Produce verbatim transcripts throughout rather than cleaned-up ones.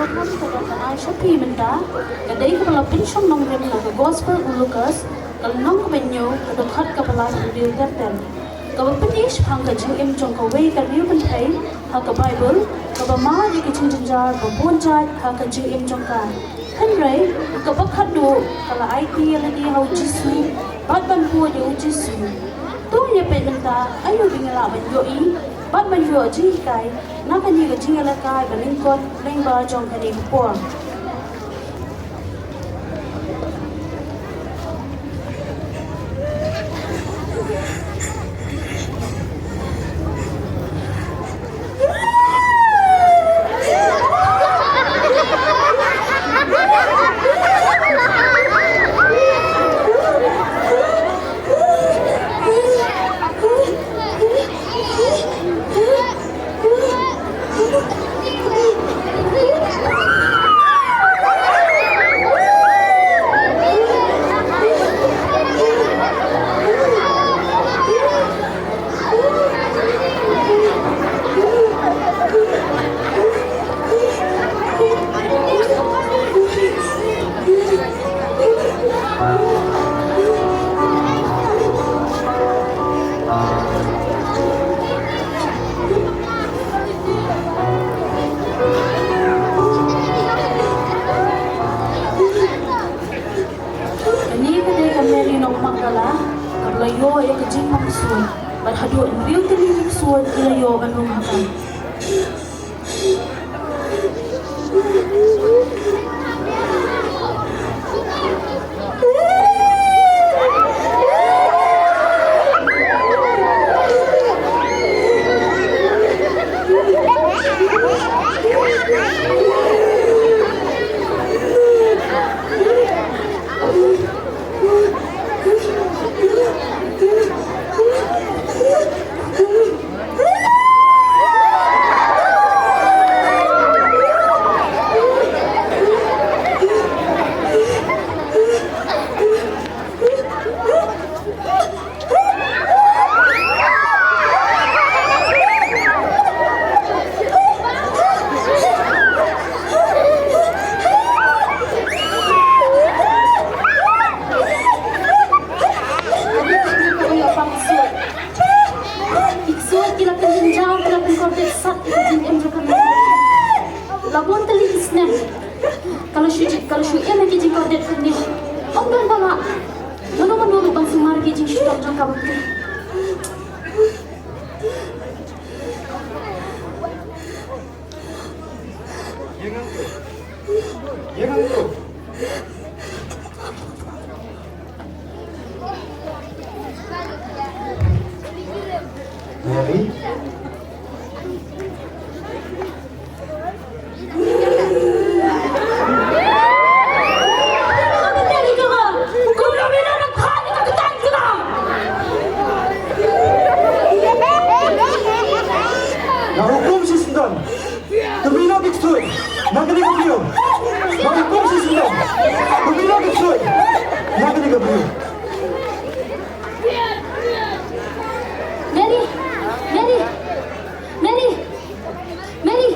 Kaba ngan ai sha phi mynta ka dei kaba la pynshong nongrim na ka Gospel u Lukas, ka lynnong kaba hynñiew, ka dkhot kaba lai, ka dei kata kaba pyni shaphang ka jingim jong kawei ka riew kynthei ha ka Baibl kaba mad ïa ka jingjynjar ba bun jait ha ka jingim jong ka. Hynrei kaba khatduh ka la aiti ïa lade ha u Jisu bad ban bud ïa u Jisu. To ngin ïa peit mynta aïu ba ngi lah ban ïohi bad ban ïoh jinghikai na kane ka jingïalehkai ba lyngkot lyngba jong kane ka por. Kane ka dei ka Mary nong Magdala, kaba la ïoh ïa ka jingpang suiñ, bad haduh hynriew tylli ki ksuid ki la ïoh ban rung ha ka. Ki ksuid ki la pynjynjar, ki la pynkordit sat ïa ka jingim jong ka Mary. La bun tylli ki snem ka la shu, ka la shu im ha ki jingkordit kumne. Ym don ba lah. Mano mano ruh ban sumar ïa ki jingshitom jong ka ba phi. Mary. Nga hukum shisyndon. Tyrmi noh ki ksuid na kane ka briew. Nga hukum shisyndon. Tyrmi noh ki ksuid na kane ka briew. Mary! Mary! Mary! Mary!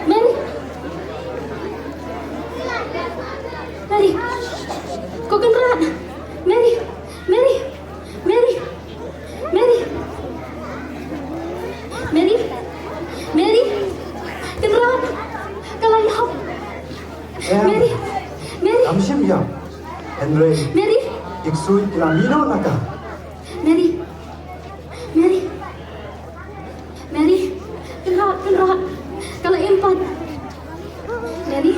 Mary! Mary! Ko Kynrad! Mary! Mary! Mary! Mary! Mary! Mary! Kynrad! Ka la ïap! Em. Mary! Mary! Kam shym ïap. Hynrei Mary! Ki ksuid ki la mih noh na ka. Mary! Mary! Mary! Kynrad, Kynrad! Ka la im pat! Mary!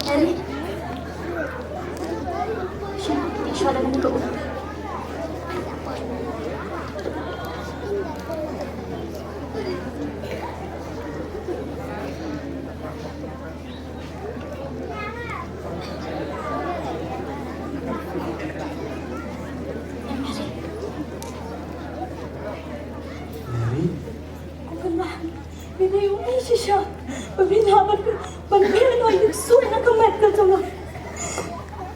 Mary! Sha, sha da mynta. Mary. Ko Kynrad, me dei u mei shisha ba me lah ban, ban pynïaid ïa ki ksuid na ka met ka jong nga.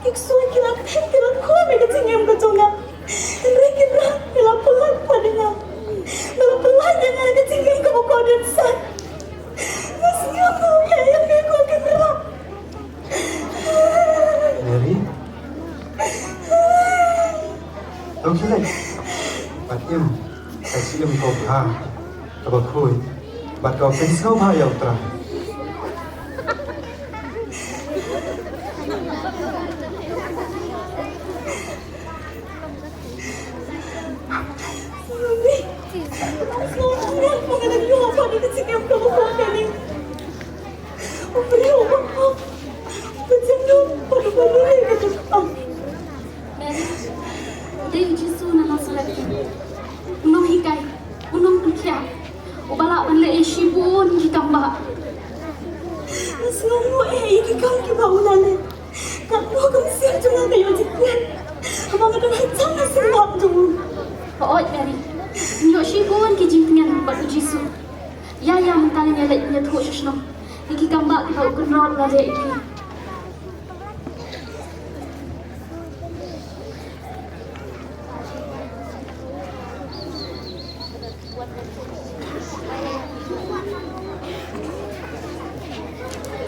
Ki ksuid ki la thep, ki la khum ïa ka jingim ka jong nga. Hynrei Kynrad, me la pyllait pat ïa nga. Me la pyllait ïa nga ïa ka jingim kaba kordor sat. Nga sngewnguh ïa me ko Kynrad. Mary. To khie leit bad im ka jingim kaba bha, kaba khuid bad kaba pynsngewbha ïa U Trai. Mary, u dei u Jisu na Nasaret. U nonghikai, u nongpynkhiah, uba lah ban leh ïa shibun ki kam bah. Nga sngewnguh eh ïa ki kam kiba u la leh. Katno ka mynsiem jong nga ka ïoh jingkmen haba nga don hajan ka syrngap jong u. Hooid Mary, ngi ïoh shibun ki jingkmen bad u Jisu. Ïa, ïa mynta ngin ïa leit ban ïathuh sha shnong ïa ki kam bah kiba u Kynrad u la leh ïa ki.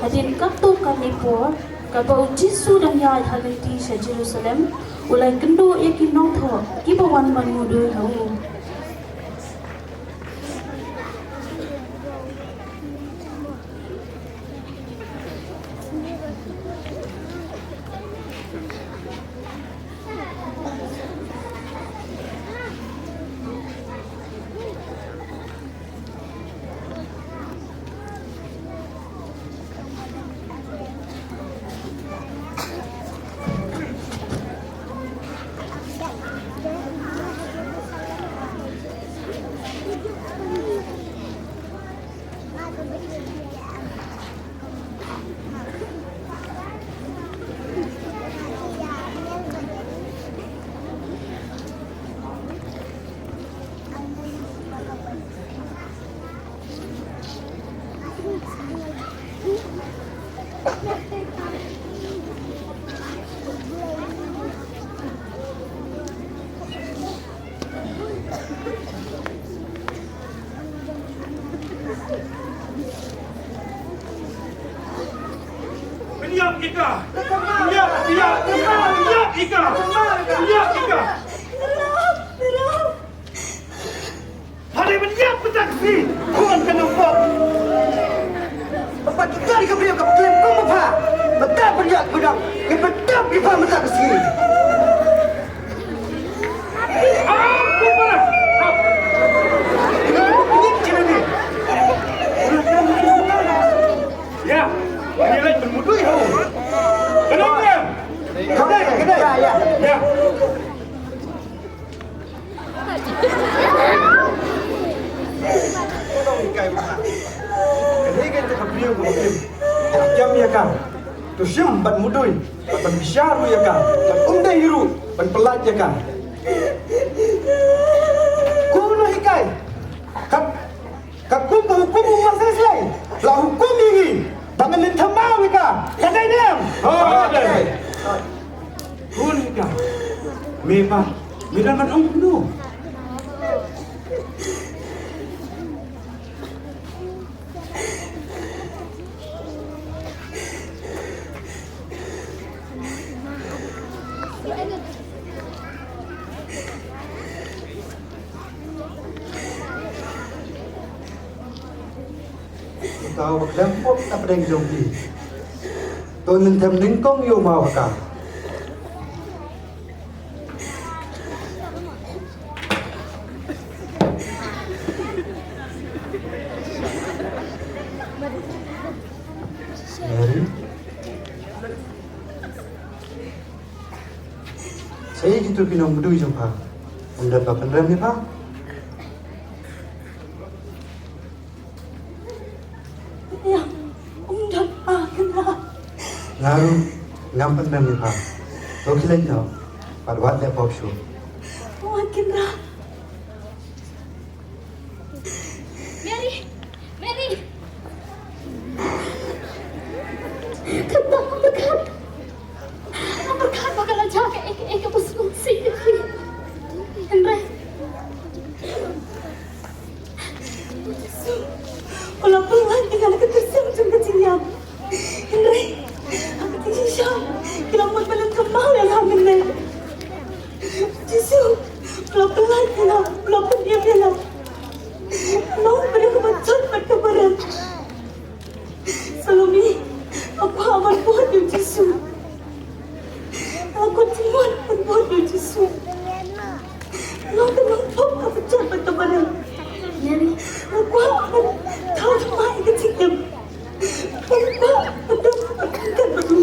Hadien katto katne por, katba u Jisu u dang ïaid ha lynti sha Jerusalem, u la ïakynduh ïa ki nongthoh kiba wan ban mudui ha u. Pynïap ïa ka! Pynïap, pynïap, pynïap ïa ka! Pynïap ïa ka! Hynrei ban ïap mynta ka sngi, khun ka nongpop. Ba pat kita ki briew ka khlem kum ba bha. Mynta ban ïap mynta, ngi pyndap ïa pha mynta ka sngi. Ah, ku para. Ap. Ini kena ni. Ïa, ini lagi bermutu ya. Kenapa? Kedai, kedai. Ya. Kane ka dei ka briew kaba klim. Kiam ïa ka. To shim bad mudui bad ban bishar ruh ïa ka. Bad um dei hi ruh ban pyllait ïa ka. Ko u nonghikai. Kat Katkum ka hukum u Moses lei, la hukum ïa ngi ba ngin lynthem maw ïa ka. Ka dei ne em? Ka dei. Bun ïa ka. Me pa, me don ban ong kumno? Uta uba khlem pop na pdeng jong phi, to lynthem nyngkong ïa u maw ha ka. Mary. Sa ïa kito ki nongmudui jong pha, ym don ba pynrem ïa pha? Ïa, ym don, ah, Kynrad. Nga ruh ngam pynrem ïa pha. To khie leit noh bad wat leh pop shuh. Wat, Kynrad. Mary! Mary! Kata nga pyrkhat. Nga pyrkhat ba ka la jia kaei kaei kaba sngewsih ïa phi. U la pyllait ïa nga na ka tyrsem jong ka jingïap. Hynrei ha ka jingshisha ki la mut ban leh thymmai ïa nga mynne. Jisu u la pyllait ïa nga, u la pynim ïa nga. Nga long briew kaba jot bad kaba rit. Salome, nga kwah ban bud ïa u Jisu. Nga kwah jingmut ban bud ïa u Jisu. Nga kwah ban pop ha ka jingpyndonkam. Mary, nga kwah ban thaw thymmai ïa ka jingim. Nga kwah ban don ha ka jingkyrkhu bad u.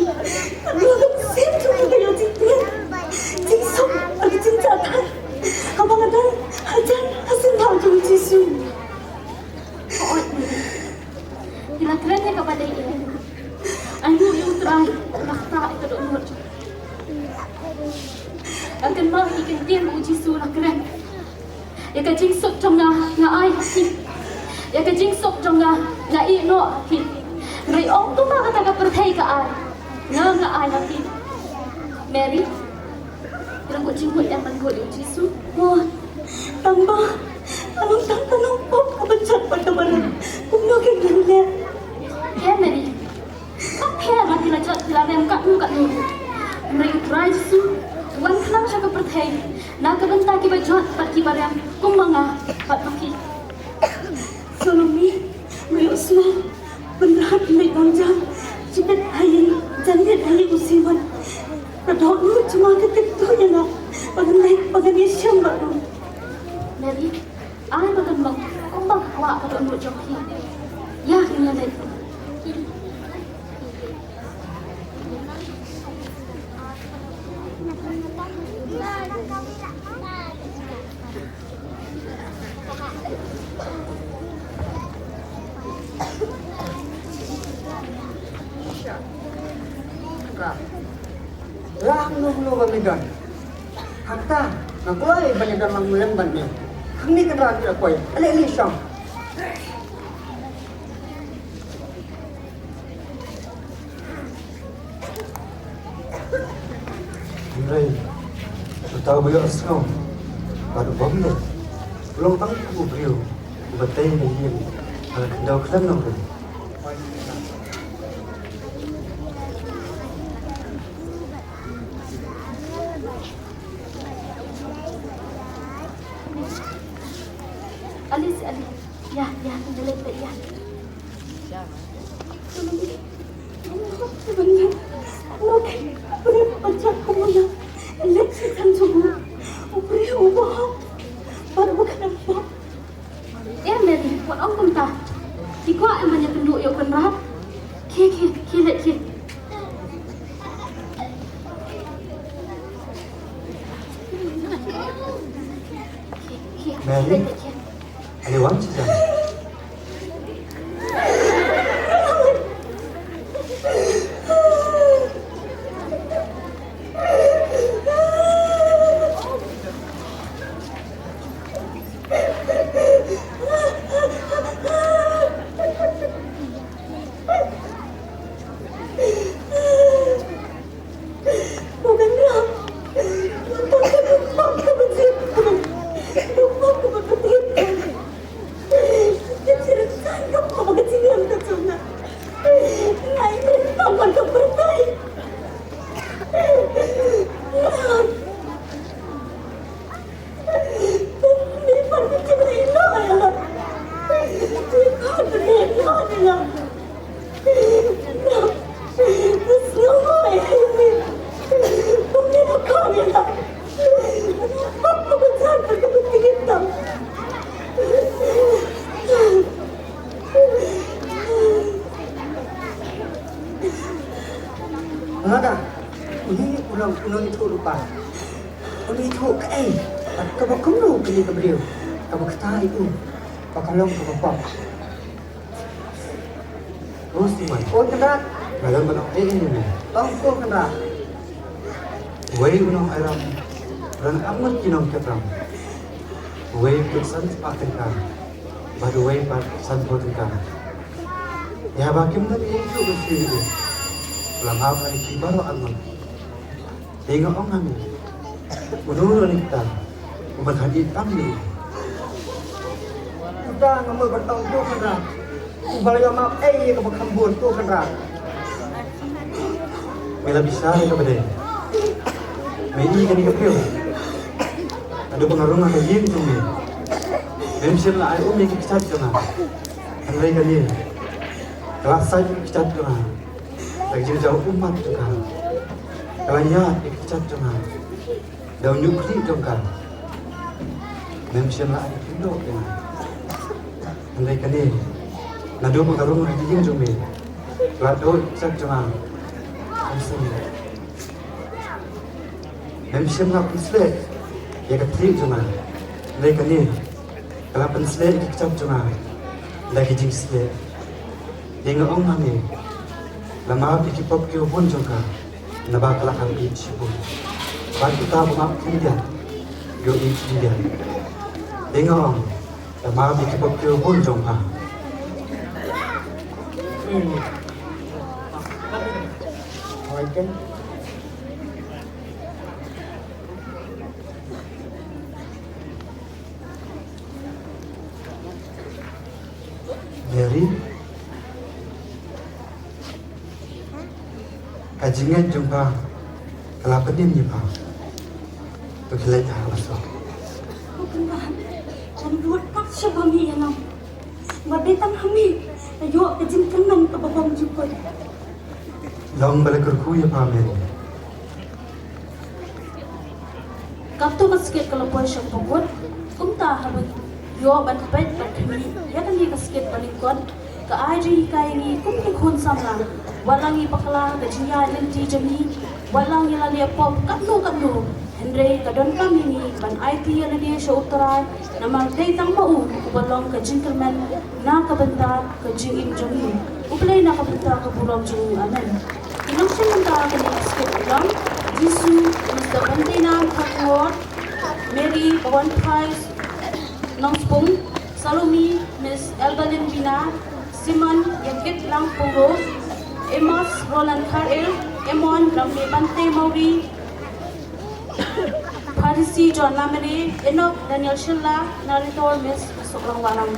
Nga kwah ban sngewthuh ïa ka jingtngit, jingsuk bad ka jingjahthait. Haba nga dang hajan ha symbah jong u Jisu. Hooid, Mary. Ki la kren ïa kaba dei eh. Ainguh ïa U Trai, u la ktah ïa ka dohnud jong nga. Nga kynmaw ïa ki kyntien ba u Jisu u la kren. Ïa ka jingsuk jong nga, nga ai ha phi. Ïa ka jingsuk jong nga, nga ïeh noh ha phi. Hynrei ym kumba kata ka pyrthei ka ai, nga, nga ai ha phi. Mary, Phi la buh jingmut em ban bud ïa u Jisu? Mo, tang ba nga long tang ka nongpop kaba jot bad kaba rit, kumno kein ngan leh? Ïa Mary, ka pher ba phi la jot, phi la rem katno katno ruh, hynrei u Trai Jisu u wan khnang sha ka pyrthei na ka bynta kiba jot bad kiba rem kum ma nga bad ma phi. Salome, me ïohsngew, Kynrad, me bang jam, jingmut ha ïing, jingmut ha ïing u Simon. Ka dohnud jong nga ka tip tuh ïa nga ba ngan leit, ba ngan ïashem bad u. Mary, ai ba kan long kumba ka kwah ka dohnud jong phi. Ïa, ngin ïa leit. Lah, hangno hangno ba me don? Hangta nga kloi ban ïadon lang lem bad me. Hangne Kynrad, phi la poi. Ale, ale shong. Hynrei uta uba ïohsngew bad u bym leh u long tang kum u briew uba tei na ïing ha la khyndew khlem nongrim. Alice, Alice. Ïa, ïa, ïa, ïa. Eh, Mary, wat ong kumta. Phi kwah em ban ïakynduh ïa u Kynrad? Khie, khie, khie leit, khie. Khie, khie, khie leit, khie. Mary? Ale wan sha jan. Lada u nongïathuh lypa un ïathuh kaei bad kaba kumno kane ka briew kaba kata ïa u ba ka long kaba pop. Ko Simon. Ko Kynrad. Nga don ban ong ei ei ïa me. Ong ko Kynrad. Uwei u nongairam u don ar ngut ki nongkep ram. Uwei u don san spah tyngka bad uwei pat sanphew tyngka. Ïa ba kim don ei ei ruh ban siew ïa u, u la map ïa ki baroh ar ngut. Te nga ong ha me, uno uno na kita u ban khadit tam ïa u. U Ka nga mut ban ong to Kynrad. Uba la ïoh map ei ïa kaba kham bun to Kynrad. Me la bishar ïa kaba dei. Me i kane ka briew. Naduh ba nga rung ha ka ïing jong me. Mem shym la ai um ïa ki kjat jong nga. Hynrei kane ka la sait ki kjat jong nga. Da ka jingjaw ummat jong ka. Ka la ïaid ïa ki kjat jong nga. Da u ñiuhkhlieh jong ka. Mem shym la ai kyndoh ïa nga. Hynrei kane, naduh ba nga rung ha ka ïing jong me, la doh ïa ki kjat jong nga. Mem shym, mem shym la pynsleh ïa ka khlieh jong nga. Hynrei kane, ka la pynsleh ïa ki kjat jong nga da ki jingsleh. Dei nga ong ma me, la map ïa ki pop ki bun jong ka, naba ka la kham ïeit shibun. Bad uta uba map khyndiat, ïoh ïeit khyndiat. Dei nga ong, la map ïa ki pop ki bun jong ka. Hmm. Hoi ken. Mary, ka jingngeit jong pha ka la pynim ïa pha. To khie leit ha la suk. Ko Kynrad, jan bud pat sha ba mi ïa nang. Wat dei tang ha mi, ka ïoh ka jingkyrmen kaba bym ju kut. Long ba la kyrkhu ïa pha Mary. Katto ka skit ka la poi sha ka pakut, kumta haba ïoh ban peit ban khmih ïa kane ka skit ba lyngkot, ka ai jinghikai ïa ngi kum ki khun samla. Wat la ngi bakla ka jingïaid lynti jong ngi, wat la ngi la leh pop katno katno, hynrei ka donkam ïa ngi ban aiti ïa lade sha U Trai, namar dei tang ma u uba long ka jingkyrmen na ka bynta ka jingim jong ngi. U Blei na ka bynta ka burom jong u. Amen. Ki nongshim bynta kane ka skit ki long Jisu, Mister Bentina Khatngor, Mary Bawanphai Nongspung, Salome, Miss Elbalin Bina, Simon Yakit Langpuro, Amos Roland Kharil, Emon Ramle Bante Mawri, Pharisi John Lamere, Enoch Daniel Shylla, narrator Miss Suklang Walam.